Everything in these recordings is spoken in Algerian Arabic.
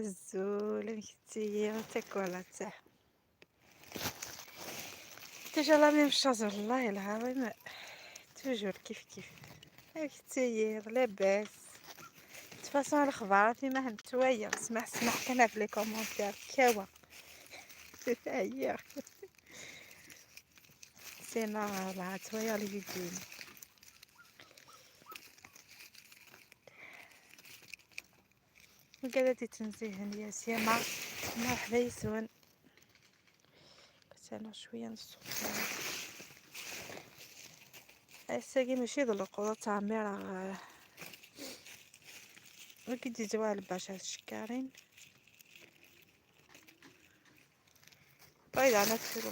الزول كتير تاكولا تاع toujours la même chose والله العظيم، toujours كيف كيف. كتير لاباس. de toute façon الأخبار فيما هنتويا سمح سمح كان في les commentaires كاوا هيا sinon لا تويا les vidéos. وقالت تنزيهن يا سيما مرحبا يسون. بس انا شوية نصوت الساقي ماشي ذو القوة تعميرة وكي زوال باش الشكارين طيب على تفرو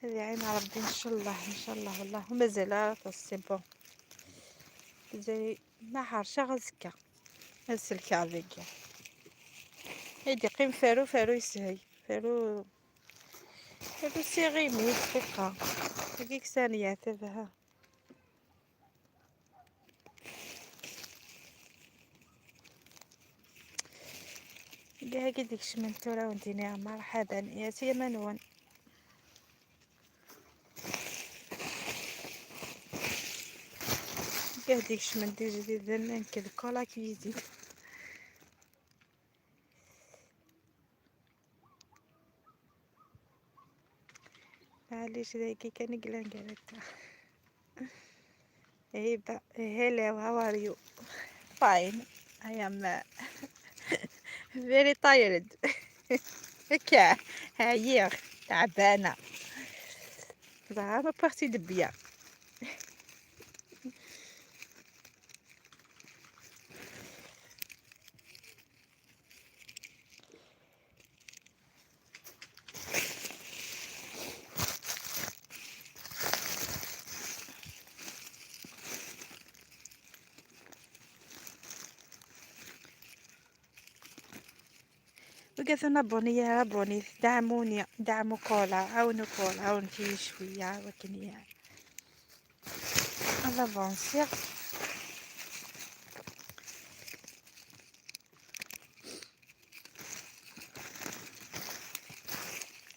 هذه عين ربي ان شاء الله ان شاء الله والله ومازال c'est bon زي نهار شغل زكا السلكة هذيك هيدي قيم فارو فارو يسهي فارو فارو سيغيمي دقيقة هذيك ثانية تبعها. كاع ديك شمنتورة وانتيني مرحبا يا سي منون. كاع ديك شمنتي جديد نكد كولا كيزيد. معليش ذاكي كان قلان قالت هيبة hello how are you fine I am very tired. هكا هايير تعبانة زعما بارتي دبيا. وقالت abonnez يا abonnez دعموني دعموا كولا عاونوا كولا عاون فيه شوية ولكن avancer.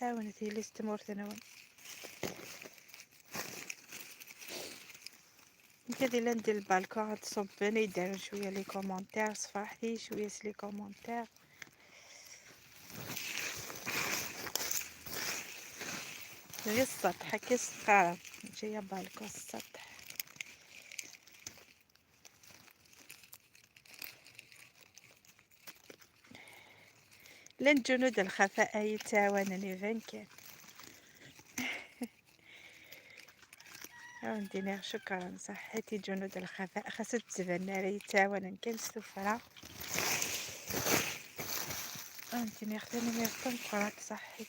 عاونتي لي ستمورتنون كذي لا ندير البالكون تصبني يديروا شوية les commentaires صفاحتي شوية les commentaires. غير السطح كي السقارة جاية بالكون السطح. لن جنود الخفاء يتعاونني فين كان. عندنا شكرا صحتي جنود الخفاء خاصة تبنى يتعاون كان السفرة. عندنا خدمة ميرتون قرات صحتي.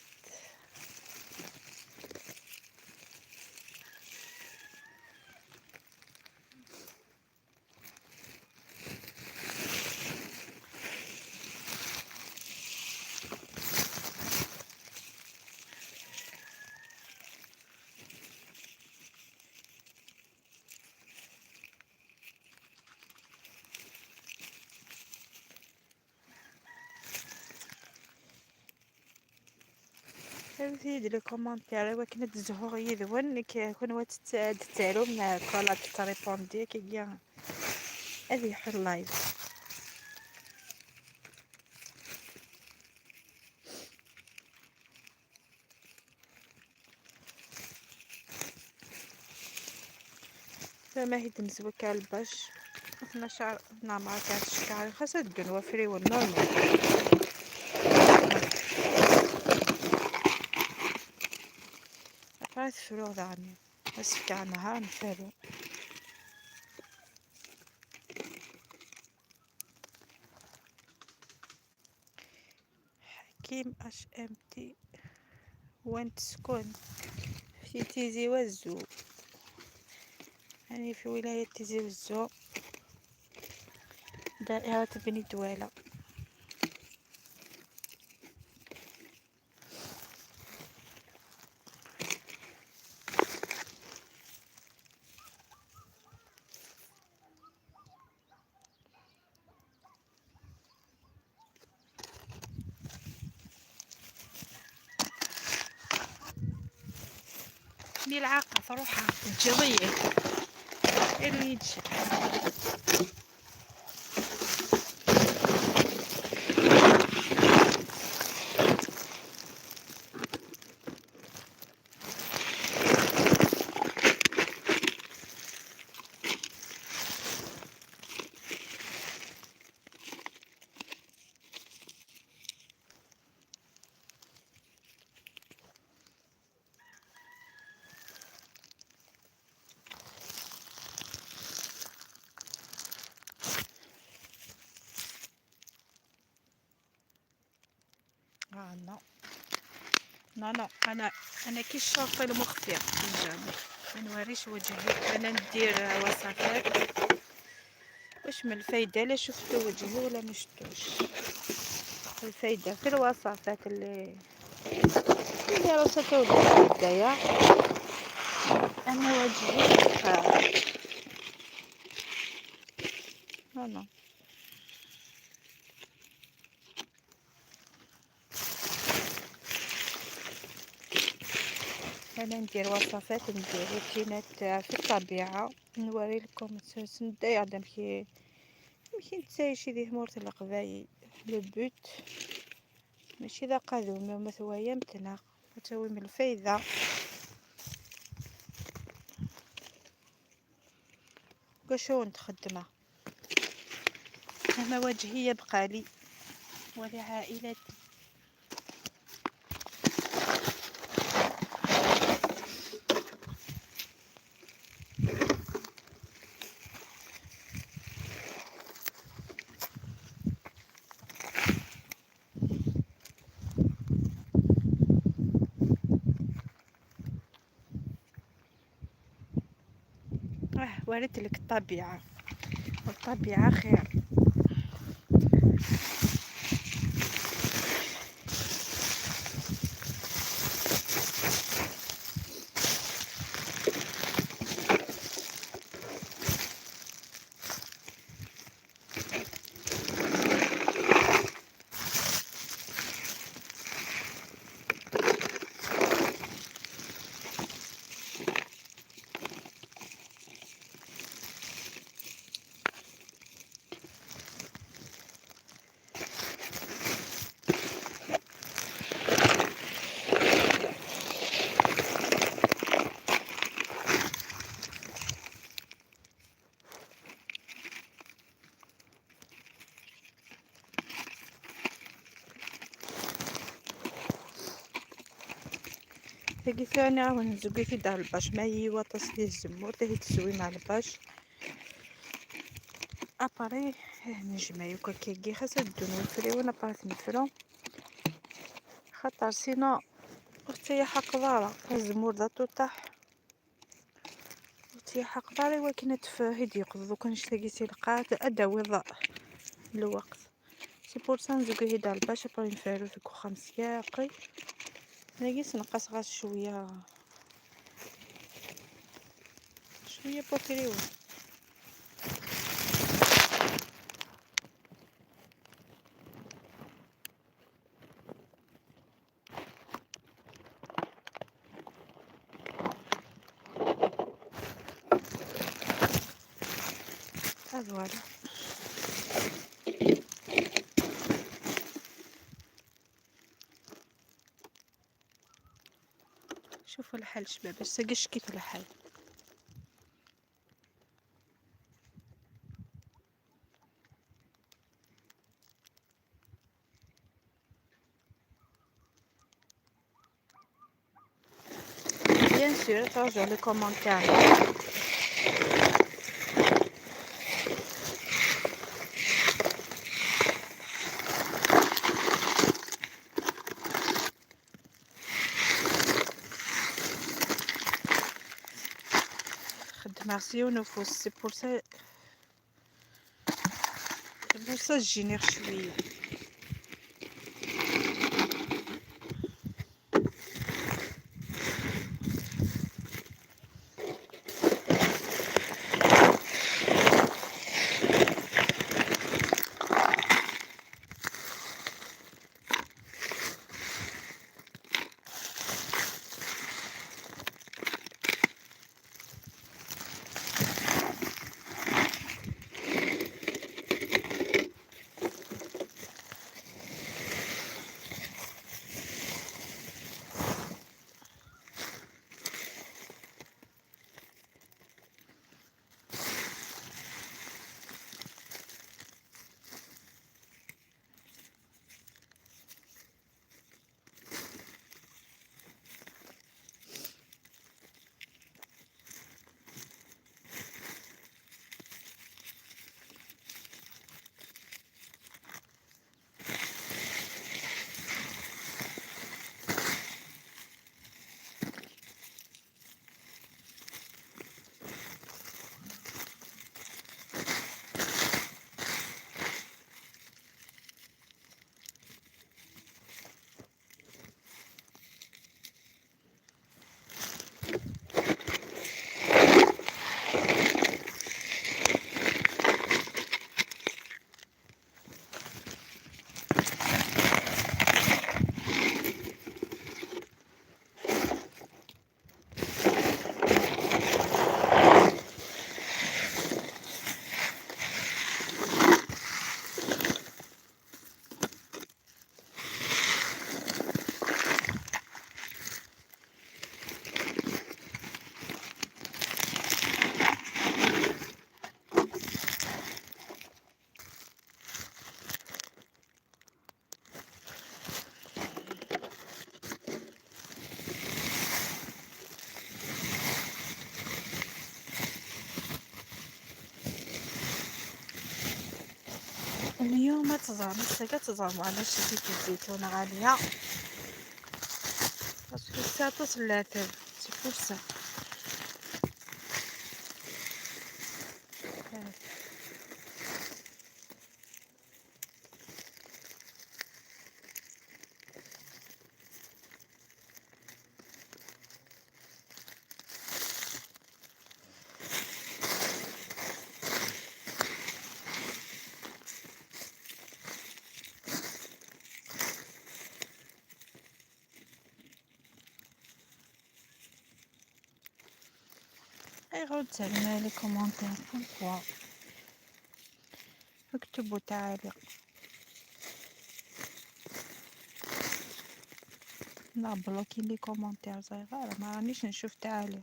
زيد les commentaires وكنا تزهو يدون كون تتعلم مع كولا تريبوندي كي هذه يحل live. فما هي تمزوكا الباش 12 نعم كانت الشكاري خاصها تدون وفري normal. تفرو ذعني بس كاع نهار نفرو. حكيم HMT وين تسكن؟ في تيزي وزو، يعني في ولاية تيزي وزو دائرة بني دوالة. ملعقة تروح تجريه اللي يجي. Non non non، انا كي الشرطي المخفي jamais ما نوريش وجهي. انا ندير وصفات واش من الفايدة لا شفتو وجهي ولا ما شفتوش. الفايدة في الوصفات اللي راسها البداية. انا وجهي non non. انا ندير وصفات، ندير روتينات في الطبيعة، نوري لكم ندير كي نتسايشي ذي مورت القبايل. le but ماشي ذا قادوم مثوايا متنا وتسوي من الفايدة. كشو نتخدمه انا وجهي يبقى لي ولعائلتي. وريت لك الطبيعة، والطبيعة خير. ثقي ثاني عاون نزقي في دار الباش ما هي وطس لي الزمور تهي تسوي مع الباش اباري نجمع يوكا كيكي خاصها دون الفريون اباري نفرو خاطر سينو اختي حق دارا الزمور دا طاح اختي حق داري ولكن تفاهد يقض كون شتاقي سيلقات اداوي ضاء الوقت سي بور سا نزقي دار الباش اباري نفرو في 5 ياقي. ناقص نقص غاز شوية شوية بوكريو. voilà. شوفوا الحال شباب، باش كيف الحال. Bien sûr, toujours les commentaires. Merci ونفوس c'est pour ça تجيني شوية. اليوم تزهر مسكة تزهر معلش زيت الزيتون غالية parce que الساعة تصل العتاب c'est pour ça. غير تعلموا les commentaires pourquoi اكتبوا تعاليق لا bloqué les commentaires صغيرة ما رانيش نشوف تعاليق.